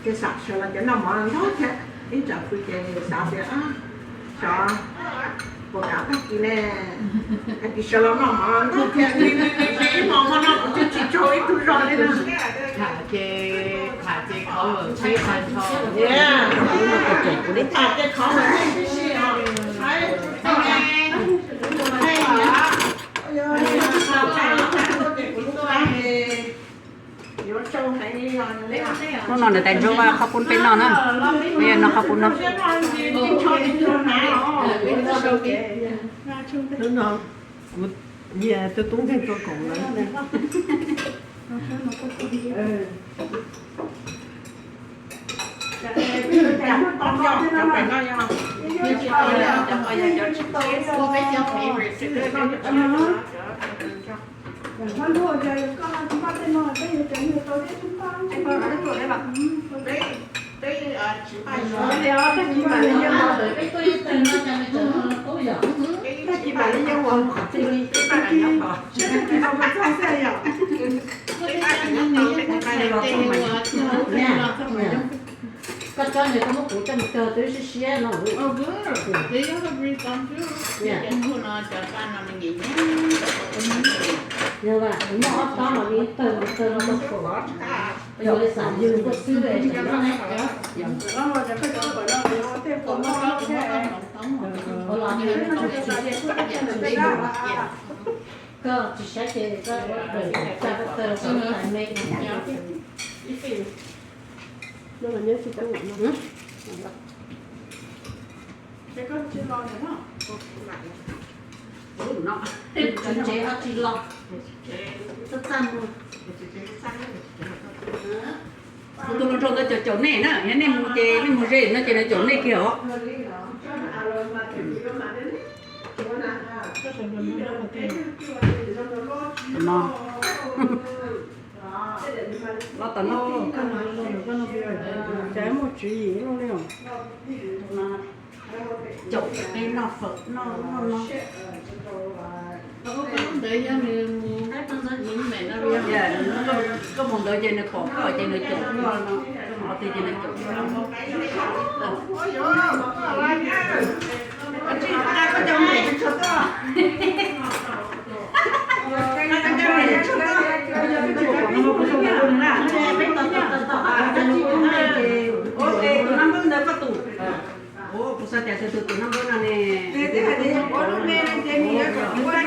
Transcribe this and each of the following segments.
Ces xav sawv los cov noj mov ntau thiab, ib tsam pw ces xav tias xyov puas kam tag kis ne, tag kis sawv los noj mov ntau thiab, ib hmos hmo no kuv twb tsis tsaug ib tug zog li na. Tham ces, tham ces khov lawm, tham ces khov lawm, Hnub no niam tais Ntsuab ua qhob pub peb noj na, peb noj qhob pub no. Hnub no kuv niam tus tub nkeeg tua koom lawm. Koj tso nws, koj muab kuv coj mus cog twb siab siab no. Yog, kuv muaj ob tob mas li tawg tawg no tau kaum, yog li xav yws nkuaj xwb es tseem noj ne. Koj tsis saib ces koj tsa koj tawg los koj tais me. Tsev ho tsis los. Kuv tus hluas nraug ntawd caum caum nej na, yog nej mus ces nej mus ze no ces nws caum nej kiag os. Los tom no, cas muaj tswv yim luaj li os. Caum peb noj fawm noj no. Koj mus ntawd ces nws pom koj ces nws caum koj no, koj mus ua twg ces nws caum koj. Tus nab npawb ntawd koj tus. Kuv xav tias tus tus nab npawb no ne. Kuv tias nws ua lub npe, kuv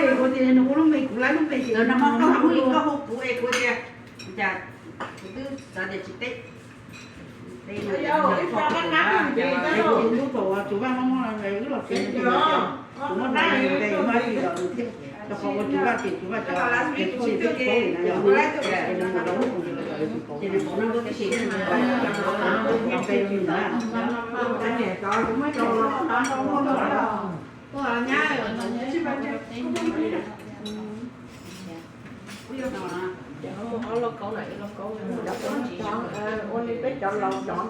lub npe ces nws ua lub npe, kuv lub npe ces nws ua lub npe, koj hu kuv es kuv tias, cas kuv twb xav tias tsis teb. Lub pom tus vaj mob mob no wb los tsev, kuv muab nqa mus npe, muab ib los thiab, rau qhov ua tus vaj ces tus vaj cov ces tsis teb paub li na, yog ces nws mus rau lub pom tus vaj cov tsis paub, ces nws pom noj npawb tib si, npe rau nws na. Ua li peb cov laus cov,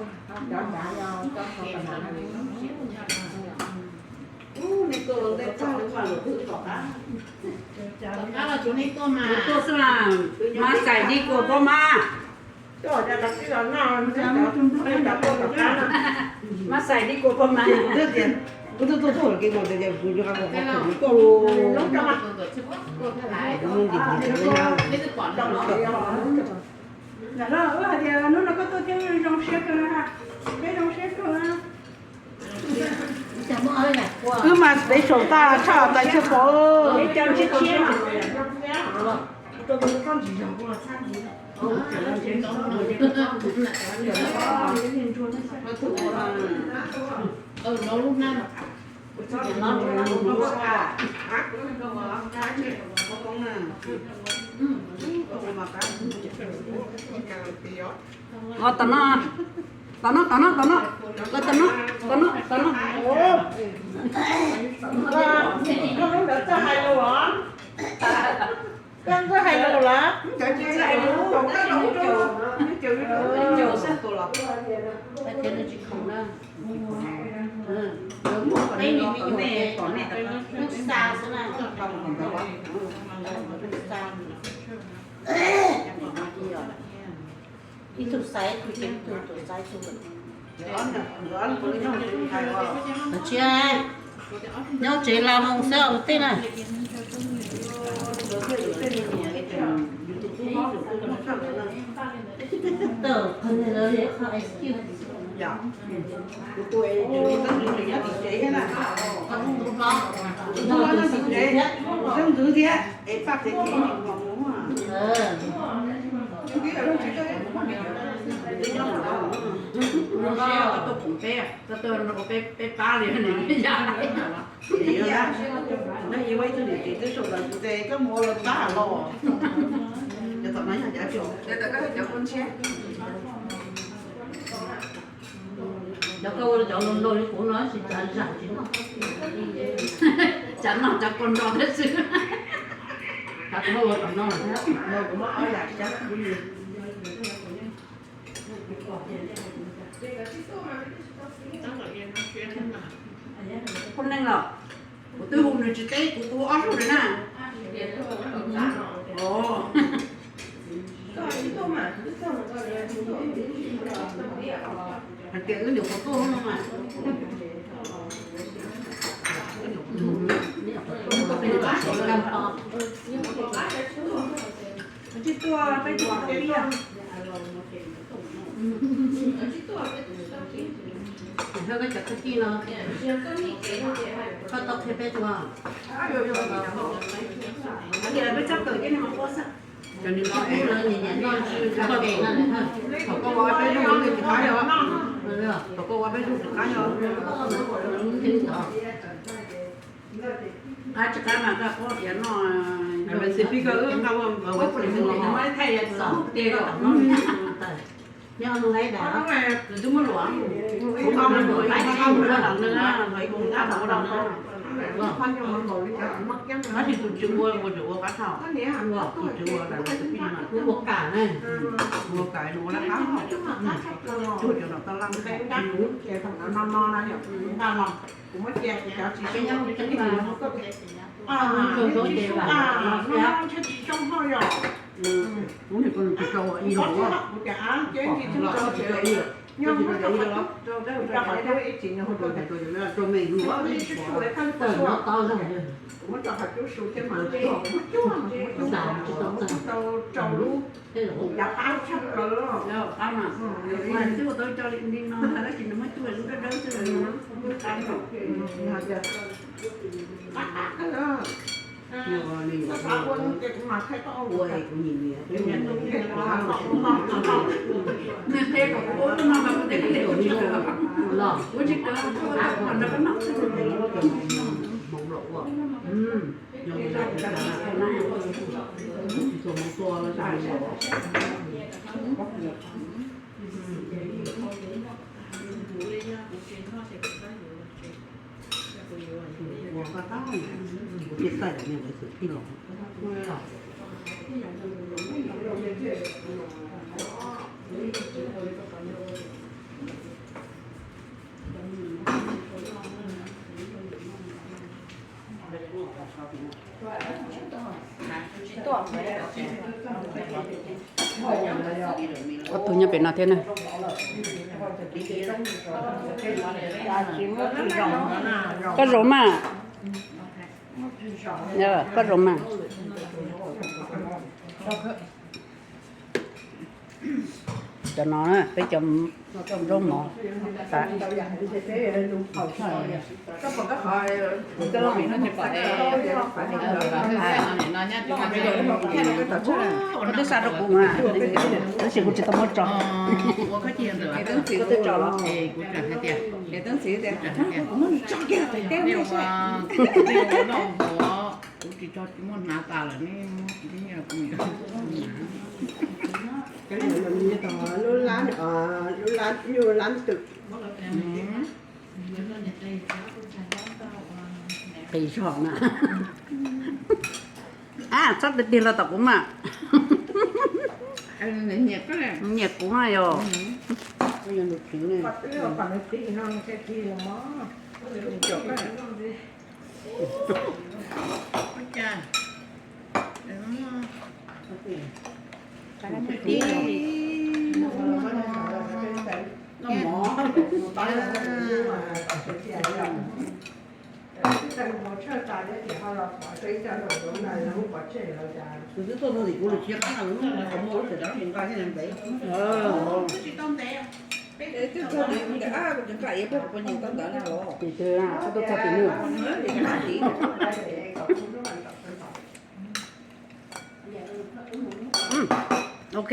cov nrad yog cov, tuaj xwb mas, mas xais di kuas pab mas. Mas xais di kuas pab mas. Kuv tuaj tuaj tuaj lawm ces kuv tias kuv yuav qhov khoom tuaj los. Hnub no koj tuaj thiab zoo siab kawg na, peb zoo siab kawg na. Wb mas special tag tshaj tais tshiab pov. Tom no, tom no, tom no, tom no, tom no, tom no, tom no. Koj ntxub hais lus los? Peb nim me nyuam, hnub xa xwb na, hnub xa. Ib tug xaiv tus ces ib tug, tus xaiv tus. Tus tsis nyob tsev la hoo xwb ua tij na. Tawm qhov ntawd lawv qhov excuse. Tus ntxub thiab, tus ntxub thiab es paj tsev tsev. Koj tuaj koom peb, koj tuaj nrog peb pab li ne. Yog, yog ib tug niam tsev twb sau ntawv ces koj mus ua lawv pab los. Cov tom no yog cov, cov koj ua cov laus laus li kuv no tsis tsav zam tsis noj, tsav noj tsav kua nrog thiab xwb. Kuv muab ua tom no, kuv muab ob yam xyab kuv li. Poj neeg los, kuv twb hu nws tsis teb kuv, kuv ua ob zaug lawm na. Hais tias wb nyuam qhuav tuaj no mas. Koj cov kwv tij no, koj tau qhia peb tus, cov niam tub lawv nyiam nyiam noj ntsis, thaum koj ua peb zug tsis qab yog, thaum koj ua peb zug tsis qab yog. Qab tsis qab mas koj paub tias noj, mas xis pib koj wb nqa ua nkawd ua txim mus los. Nyob nws laib dam, kuv twb muab luam, kuv nqa mus ua dam neeg, ib kuv nqa mus ua dam neeg. Tab sis tus tswv ua, ua tsum ua qab thaum, tus tswv ua dam neeg, ua kam ne, ua kam ua laj qab, cuag cov tom toj laj. Kuv muab cia kuv cov tsis zoo, kuv cov tsis zoo, ntshe tsis zoo ho yog. Kuv niam koj tsis tau ua ib los, kuv cov av ces tsis tau ib los, nyob muab rau qhov cub, rau qhov cub ib txhis nyob rau me lub, kuv muab rau qhov cub su thiab mas muab cuab, muab cuab rau rau lub, kuv cov qab tshaj plaws. Qab mas, twb ua tau cov li no, tab sis nws muab cuab lub dawb dawb xwb. Qab qab kawg. Ua kuv nyiam nyiam, nws qhia kom kuv ua no mas kuv tias kuv tsis kawg, kuv tsis kawg, kuv ua no koj noj xwb. Hmoob los ua, yog li ntawd kuv tsis tau Hmoob tua los. Ua koj tab, kuv thiaj xav tias nws lawv xwm txheej los. Ob tug nyob pem no thiab na. Koj zoo mas. Koj zoo mas. Cov no peb cov nrob mov tas. Koj twb xa rau kuv mas, tab sis kuv tsis tau muab tso. Koj twb tso los? Kuv muab tso kiag pem teb ntej xwb. Kuv tsis tso, tsis muaj hnav tas lawm ne. Lub lab, lub lab, lub lab twm. Qis zog na. Ab, txhob tiag tiag los tom kuv mas. Nyiam kuv mas yog. Tus twb tuaj no tim kuv los tsis qab los muaj lub tsev dab tsis nqa thiab ntev. Twb txog tim kuv ntawd, kuv tsis nqa iav pliag kuv puas nyeem tau ntawv na los. Ces tuaj txog tim nws. Ok.